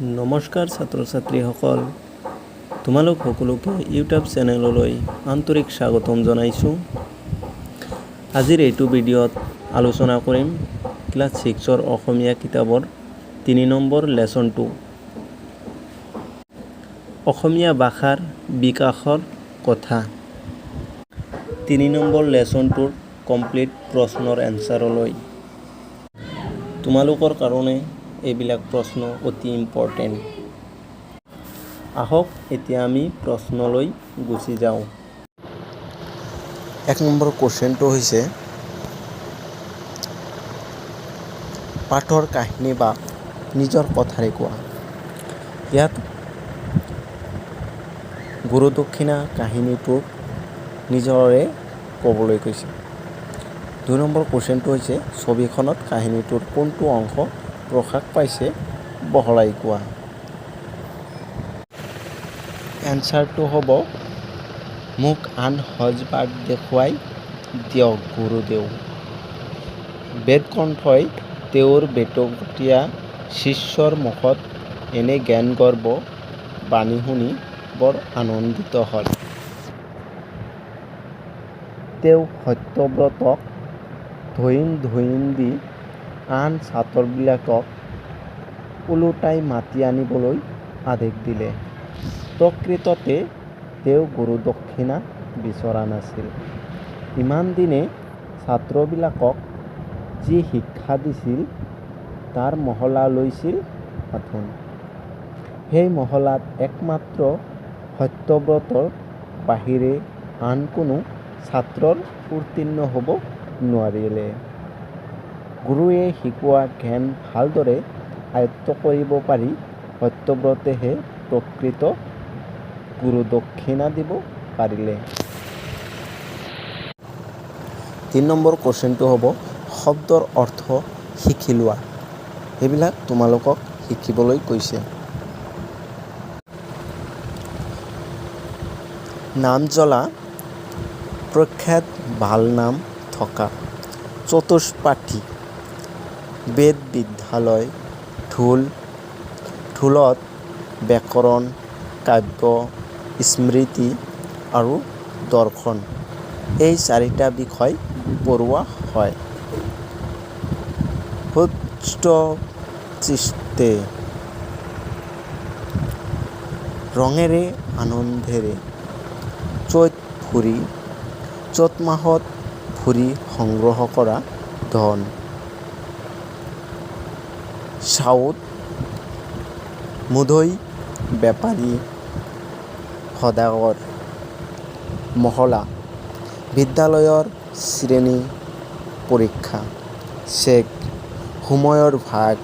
নমস্কাৰ ছাত্ৰ ছাত্ৰীসকল, তোমালোক সকলোকে ইউটিউব চেনেললৈ আন্তৰিক স্বাগতম জনাইছোঁ। আজিৰ এইটো ভিডিঅ'ত আলোচনা কৰিম ক্লাছ ছিক্সৰ অসমীয়া কিতাপৰ 3 নম্বৰ লেচনটো, অসমীয়া ভাষাৰ বিকাশৰ কথা। 3 নম্বৰ লেচনটোৰ কমপ্লিট প্ৰশ্নৰ এনচাৰলৈ। তোমালোকৰ কাৰণে এইবিলাক প্ৰশ্ন অতি ইম্পৰ্টেণ্ট। আহক, এতিয়া আমি প্ৰশ্নলৈ গুচি যাওঁ। 1 নম্বৰ কুৱেশ্যনটো হৈছে, পাঠৰ কাহিনী বা নিজৰ কথাৰে কোৱা। ইয়াত গুৰু দক্ষিণা কাহিনীটোৰ নিজৰে ক'বলৈ কৈছে। 2 নম্বৰ কুৱেশ্যনটো হৈছে, ছবিখনত কাহিনীটোৰ কোনটো অংশ প্ৰকাশ পাইছে, বহলাই কোৱা। এনচাৰটো হ'ব, "মোক আন সজ বাট দেখুৱাই দিয়ক গুৰুদেউ।" বেদকণ্ঠই তেওঁৰ বেটুকটীয়া শিষ্যৰ মুখত এনে জ্ঞানগৰ্ভ বাণী শুনি বৰ আনন্দিত হ'ল। তেওঁ সত্যব্ৰতক ধৈণ দি আন ছাত্ৰবিলাকক ওলোটাই মাতি আনিবলৈ আদেশ দিলে। প্ৰকৃততে তেওঁ গুৰুদক্ষিণা বিচৰা নাছিল। ইমান দিনে ছাত্ৰবিলাকক যি শিক্ষা দিছিল, তাৰ মহলা লৈছিল মাথোন। সেই মহলাত একমাত্ৰ সত্যব্ৰতৰ বাহিৰে আন কোনো ছাত্ৰৰ উত্তীৰ্ণ হ'ব নোৱাৰিলে। গুৰুৱে শিকোৱা জ্ঞান ভালদৰে আয়ত্ত কৰিব পাৰি সত্যব্ৰতেহে প্ৰকৃত গুৰুদক্ষিণা দিব পাৰিলে। 3 নম্বৰ কুৱেশ্যনটো হ'ব, শব্দৰ অৰ্থ শিকি লোৱা। এইবিলাক তোমালোকক শিকিবলৈ কৈছে। নামজ্বলা, প্ৰখ্যাত, ভাল নাম থকা। চতুষ্পাঠী, বেদ বিদ্যালয়। ঢোল, ঢোলত ব্যাকৰণ, কাব্য, স্মৃতি আৰু দৰ্শন এই চাৰিটা বিষয় পঢ়োৱা হয়। হৃষ্টচিত্তে, ৰঙেৰে, আনন্দেৰে। চৈত ফুৰি, চ'ত মাহত ফুৰি সংগ্ৰহ কৰা ধন। সাউদ, মুধৈ, বেপাৰী, সদাগৰ। মহলা, বিদ্যালয়ৰ শ্ৰেণী পৰীক্ষা। ছেগ, সময়ৰ ভাগ,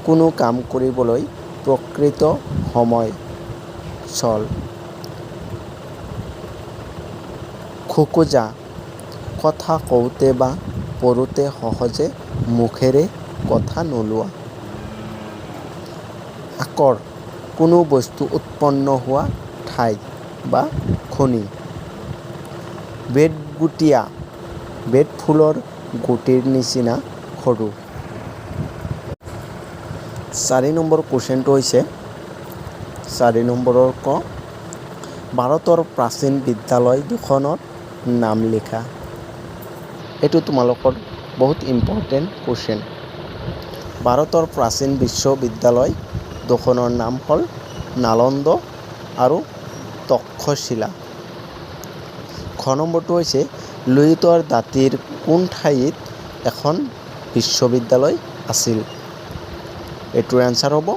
কোনো কাম কৰিবলৈ প্ৰকৃত সময়, ছল। খোকোজা, কথা কওঁতে বা পঢ়োঁতে সহজে মুখেৰে কথা নোলোৱা। আকৰ, কোনো বস্তু উৎপন্ন হোৱা ঠাই বা খনি। বেতগুটীয়া, বেত ফুলৰ গুটিৰ নিচিনা সৰু। 4 নম্বৰ কুৱেশ্যনটো হৈছে, 4 নম্বৰৰ ক, ভাৰতৰ প্ৰাচীন বিদ্যালয় দুখনৰ নাম লিখা। এইটো তোমালোকৰ বহুত ইম্পৰ্টেণ্ট কুৱেশ্যন। ভাৰতৰ প্ৰাচীন বিশ্ববিদ্যালয় দুখনৰ নাম হ'ল নালন্দ আৰু তক্ষশিলা। খ নম্বৰটো হৈছে, লুইতৰ দাঁতিৰ কোন ঠাইত এখন বিশ্ববিদ্যালয় আছিল? এইটোৰ এনচাৰ হ'ব,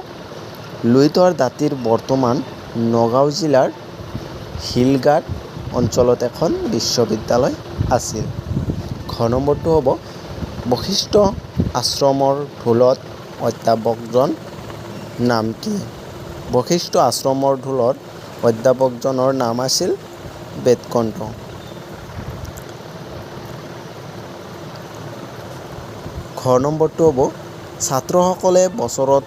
লুইতৰ দাঁতিৰ বৰ্তমান নগাঁও জিলাৰ শিলঘাট অঞ্চলত এখন বিশ্ববিদ্যালয় আছিল। ঘ নম্বৰটো হ'ব, বশিষ্ঠ আশ্ৰমৰ ঢোলত অধ্যাপকজন নাম কি? বশিষ্ঠ আশ্ৰমৰ ঢোলৰ অধ্যাপকজনৰ নাম আছিল বেদকণ্ঠ। ঘ নম্বৰটো হ'ব, ছাত্ৰসকলে বছৰত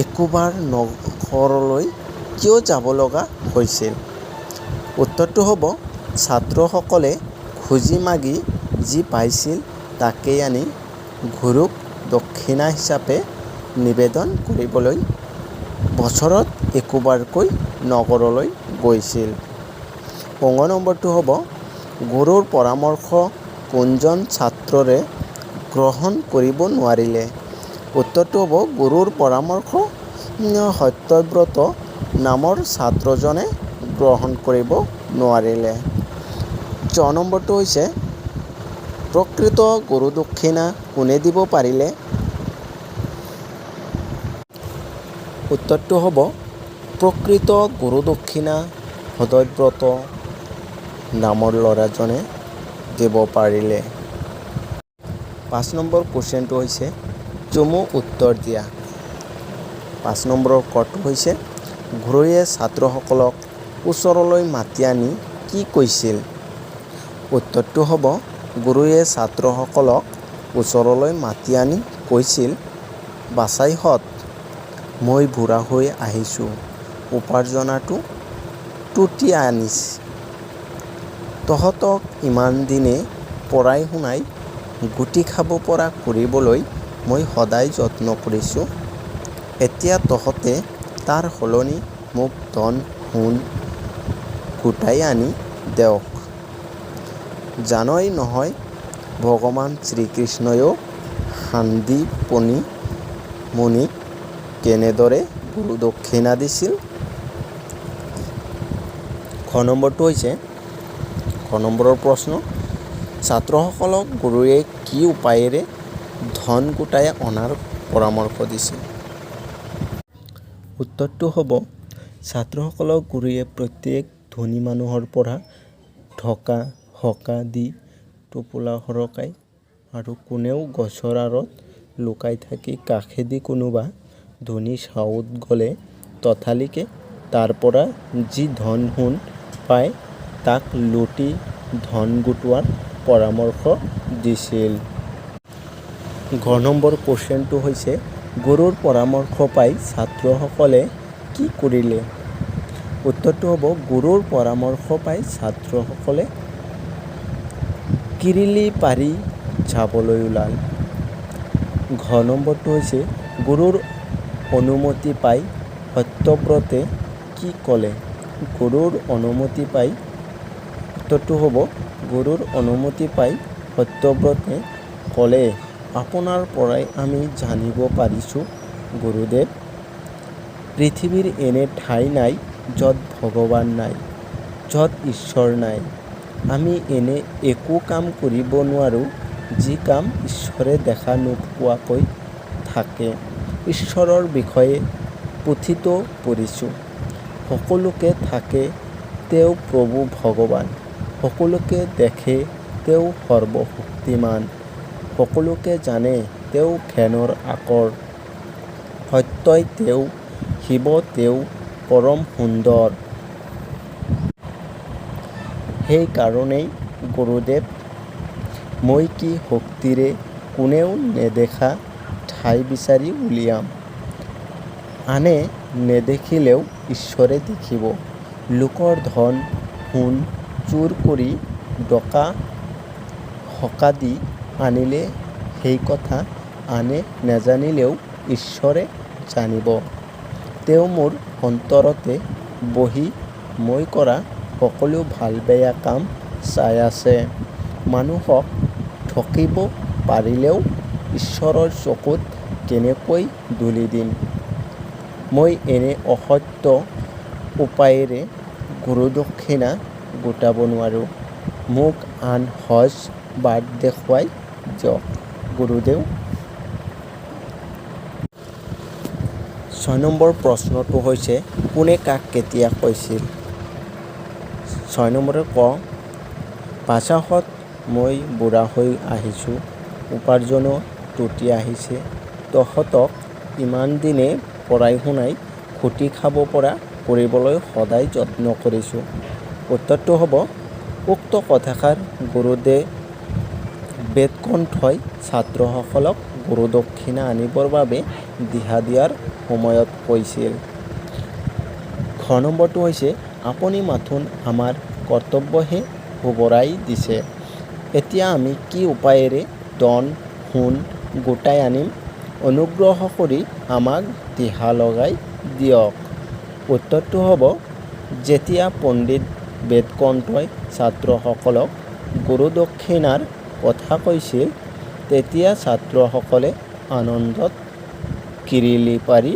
একোবাৰ নগৰলৈ কিয় যাব লগা হৈছিল? উত্তৰটো হ'ব, ছাত্ৰসকলে খুজি মাগি যি পাইছিল, তাকেই আনি গুৰুক দক্ষিণা হিচাপে নিবেদন কৰিবলৈ বছৰত একোবাৰকৈ নগৰলৈ গৈছিল। ঙ নম্বৰটো হ'ব, গুৰুৰ পৰামৰ্শ কোনজন ছাত্ৰৰে গ্ৰহণ কৰিব নোৱাৰিলে? উত্তৰটো হ'ব, গুৰুৰ পৰামৰ্শ সত্যব্ৰত নামৰ ছাত্ৰজনে গ্ৰহণ কৰিব নোৱাৰিলে। চ নম্বৰটো হৈছে, প্ৰকৃত গুৰুদক্ষিণা কোনে দিব পাৰিলে? উত্তৰটো হ'ব, প্ৰকৃত গুৰুদক্ষিণা সদব্ৰত নামৰ ল'ৰাজনে দিব পাৰিলে। 5 নম্বৰ কুৱেশ্যনটো হৈছে চমু উত্তৰ দিয়া। 5 নম্বৰৰ কটো হৈছে, গুৰুৱে ছাত্ৰসকলক ওচৰলৈ মাতি আনি কি কৈছিল? উত্তৰটো হ'ব, গুৰুৱে ছাত্ৰসকলক ওচৰলৈ মাতি আনি কৈছিল, বাচাইহঁত, মই বুঢ়া হৈ আহিছোঁ, উপাৰ্জনো টুটি আহিছে। তহঁতক ইমান দিনে পঢ়াই শুনাই খুটি খাব পৰা কৰিবলৈ মই সদায় যত্ন কৰিছোঁ। এতিয়া তহঁতে তাৰ সলনি মোক ধন সোণ গোটাই আনি দেওক। জানই নহয়, ভগৱান শ্ৰীকৃষ্ণয়ো সান্দিপনি মুনিক কেনেদৰে গুৰুদক্ষিণা দিছিল। খ নম্বৰটো হৈছে, খ নম্বৰৰ প্ৰশ্ন, ছাত্ৰসকলক গুৰুৱে কি উপায়েৰে ধন গোটাই অনাৰ পৰামৰ্শ দিছিল? উত্তৰটো হ'ব, ছাত্ৰসকলক গুৰুৱে প্ৰত্যেক ধনী মানুহৰ পৰা ঢকা হকা দি টোপোলা সৰকাই আৰু কোনেও গছৰ আঁৰত লুকাই থাকি কাষেদি কোনোবা ধনী সাউদ গ'লে ততালিকে তাৰপৰা যি ধন সোণ পায় তাক লুটি ধন গোটোৱাৰ পৰামৰ্শ দিছিল। ঘ নম্বৰ কুৱেশ্যনটো হৈছে, গুৰুৰ পৰামৰ্শ পাই ছাত্ৰসকলে কি কৰিলে? উত্তৰটো হ'ব, গুৰুৰ পৰামৰ্শ পাই ছাত্ৰসকলে কিৰিলি পাৰি যাবলৈ ওলাল। ঘ নম্বৰটো হৈছে, গুৰুৰ অনুমতি পাই সত্যব্ৰতে কি ক'লে? গুৰুৰ অনুমতি পাই, উত্তৰটো হ'ব, গুৰুৰ অনুমতি পাই সত্যব্ৰতে ক'লে, আপোনাৰ পৰাই আমি জানিব পাৰিছোঁ গুৰুদেৱ, পৃথিৱীৰ এনে ঠাই নাই য'ত ভগৱান নাই, য'ত ঈশ্বৰ নাই। আমি এনে একো কাম কৰিব নোৱাৰোঁ যি কাম ঈশ্বৰে দেখা নোপোৱাকৈ থাকে। ঈশ্বৰৰ বিষয়ে পুথিতো পঢ়িছোঁ, সকলোতে থাকে তেওঁ প্ৰভু ভগৱান, সকলোকে দেখে তেওঁ সৰ্বশক্তিমান, সকলোকে জানে তেওঁ জ্ঞানৰ আকৰ, সত্যই তেওঁ, শিৱ তেওঁ পৰম সুন্দৰ। সেই কাৰণেই গুৰুদেৱ, মই কি শক্তিৰে কোনেও নেদেখা ঠাই বিচাৰি উলিয়াম। আনে নেদেখিলেও ঈশ্বৰে দেখিব। লোকৰ ধন সোণ চুৰ কৰি ঢকা হকা দি আনিলে সেই কথা আনে নেজানিলেও ঈশ্বৰে জানিব। তেওঁ মোৰ অন্তৰতে বহি মই কৰা সকলো ভাল বেয়া কাম চাই আছে। মানুহক ঠগিব পাৰিলেও ঈশ্বৰৰ চকুত কেনেকৈ ধূলি দিম? মই এনে অসত্য উপায়েৰে গুৰুদক্ষিণা গোটাব নোৱাৰোঁ। মোক আন সজ বাট দেখুৱাই দিয়ক গুৰুদেউ। 6 নম্বৰ প্ৰশ্নটো হৈছে, কোনে কাক কেতিয়া কৈছিল? 6 নম্বৰৰ ক, বাচাহঁত, মই বুঢ়া হৈ আহিছোঁ, উপাৰ্জনো টুটি আহিছে। তহঁতক ইমানদিনে পঢ়াই শুনাই খুটি খাব পৰা কৰিবলৈ সদায় যত্ন কৰিছোঁ। উত্তৰটো হ'ব, উক্ত কথাষাৰ গুৰুদেৱ বেদকণ্ঠই ছাত্ৰসকলক গুৰুদক্ষিণা আনিবৰ বাবে দিহা দিয়াৰ সময়ত কৈছিল। খ নম্বৰটো হৈছে, আপুনি মাথোন আমাৰ কৰ্তব্যহে সোঁৱৰাই দিছে। এতিয়া আমি কি উপায়েৰে ধন সোণ গোটাই আনিম, অনুগ্ৰহ কৰি আমাক দিহা লগাই দিয়ক। উত্তৰটো হ'ব, যেতিয়া পণ্ডিত বেদকণ্ঠই ছাত্ৰসকলক গুৰুদক্ষিণাৰ কথা কৈছিল, তেতিয়া ছাত্ৰসকলে আনন্দত কিৰিলি পাৰি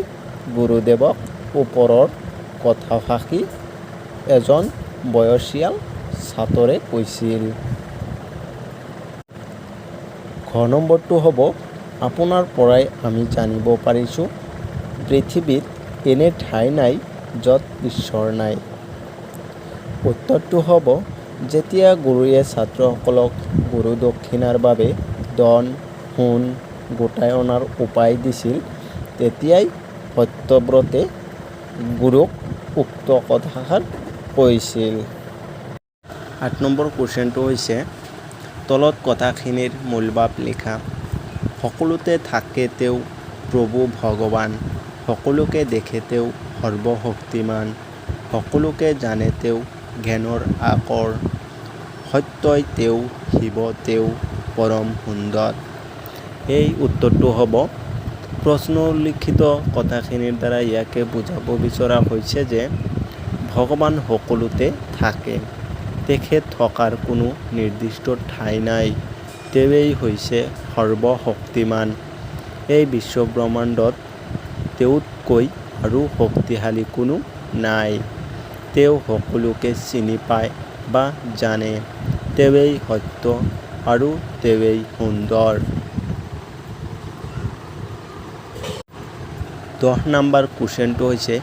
গুৰুদেৱক ওপৰৰ কথাফাঁকি এজন বয়সীয়াল ছাত্ৰই কৈছিল। ঘ নম্বৰটো হ'ব, আপোনাৰ পৰাই আমি জানিব পাৰিছোঁ পৃথিৱীত এনে ঠাই নাই য'ত ঈশ্বৰ নাই। উত্তৰটো হ'ব, যেতিয়া গুৰুৱে ছাত্ৰসকলক গুৰুদক্ষিণাৰ বাবে ধন সোণ গোটাই অনাৰ উপায় দিছিল, তেতিয়াই সত্যব্ৰতে গুৰুক উক্ত কথাষাৰ কৈছিল। 8 নম্বৰ কুৱেশ্যনটো হৈছে, তলত কথাখিনিৰ মূলভাৱ লিখা। সকলোতে থাকে তেওঁ প্ৰভু ভগৱান, সকলোকে দেখে তেওঁ সৰ্বশক্তিমান, সকলোকে জানে তেওঁ জ্ঞানৰ আকৰ, সত্যই তেওঁ, শিৱ তেওঁ পৰম সুন্দৰ। এই উত্তৰটো হ'ব, প্ৰশ্নোল্লিখিত কথাখিনিৰ দ্বাৰা ইয়াকে বুজাব বিচৰা হৈছে যে ভগৱান সকলোতে থাকে। তেখেত থকাৰ কোনো নিৰ্দিষ্ট ঠাই নাই। তেৱেঁই হৈছে সৰ্বশক্তিমান। এই বিশ্বব্ৰহ্মাণ্ডত তেওঁতকৈ আৰু শক্তিশালী কোনো নাই। তেওঁ সকলোকে চিনি পায় বা জানে। তেৱেঁই সত্য আৰু তেৱেঁই সুন্দৰ। 10 নাম্বাৰ কুৱেশ্যনটো হৈছে,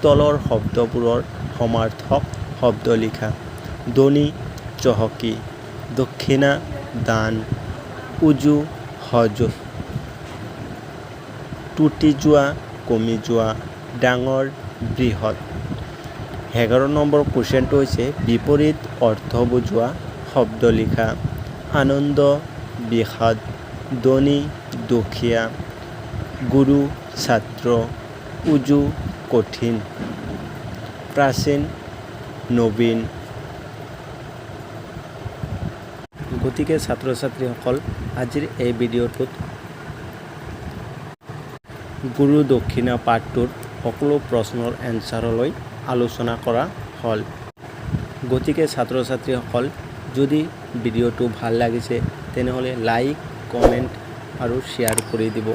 তলৰ শব্দবোৰৰ সমাৰ্থক শব্দ লিখা। ধনী চহকী, দক্ষিণা দান, উজু সহজ, টুটি যোৱা কমি যোৱা, ডাঙৰ বৃহৎ। 11 নম্বৰ কুৱেশ্যনটো হৈছে, বিপৰীত অৰ্থ বুজোৱা শব্দ লিখা। আনন্দ বিষাদ, ধনী দুখীয়া, গুৰু ছাত্ৰ, উজু কঠিন, প্ৰাচীন নবীন। গতিকে ছাত্ৰ ছাত্ৰীসকল, আজিৰ এই ভিডিঅ'টোত গুৰু দক্ষিণা পাঠটোৰ সকলো প্ৰশ্নৰ এনচাৰলৈ আলোচনা কৰা হ'ল। গতিকে ছাত্ৰ ছাত্ৰীসকল, যদি ভিডিঅ'টো ভাল লাগিছে, তেনেহ'লে লাইক, কমেণ্ট আৰু শ্বেয়াৰ কৰি দিব।